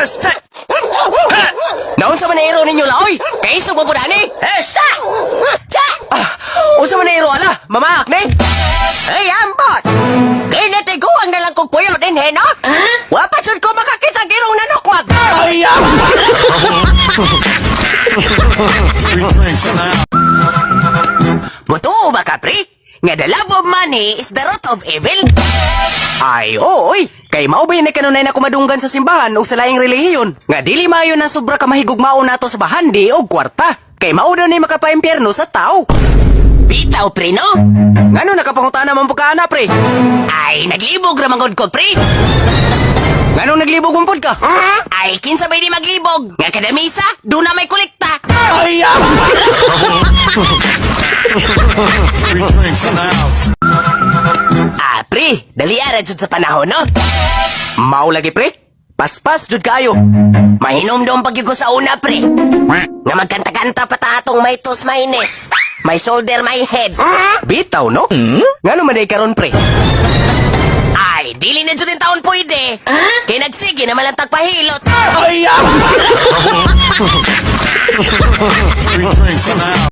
Esta! Ha! Naunsa man iro ninyo laoy? Kay isog mo ani? Esta! Cha! Ah, unsa man iro ala? Mamaak ni? Ay, ambot! Kay natiguang na lang kong puyo din, he, no? Wa pa jud ko makakita girong nanokwag. Three drinks in the house. Butuo ba ka, pre? Nga the love of money is the root of evil? Ay, ooy! Kay mao ba ni kanunay na kumadunggan sa simbahan o sa laing relihiyon? Nga dili maayo na sobra ka mahigugmaon nato sa bahandi o kwarta. Kay mao daw ni makapaimpyerno sa tao. Bitaw, pre, no? Ngano nakapangutana man po ka, ana, pre? Ay, naglibog ra man gud ko, pre. Ngano naglibog man pud ka? Ay, kinsa bay di maglibog? Nga kada misa, duna may kolekta. Three drinks in the house. Ah, pre, dali ara jud sa panahon, no? Mao lagi, pre. Paspas jud kayo. Mahinomdom pag ko sa una, pre. Nga magkanta-kanta pa ta atong my toes, my knees, my shoulder, my head. Bitaw, no? Ngano man day karon, pre? Ay, dili na jud taon pwede. Kay nagsige na malantag pahilot. Three drinks in the house.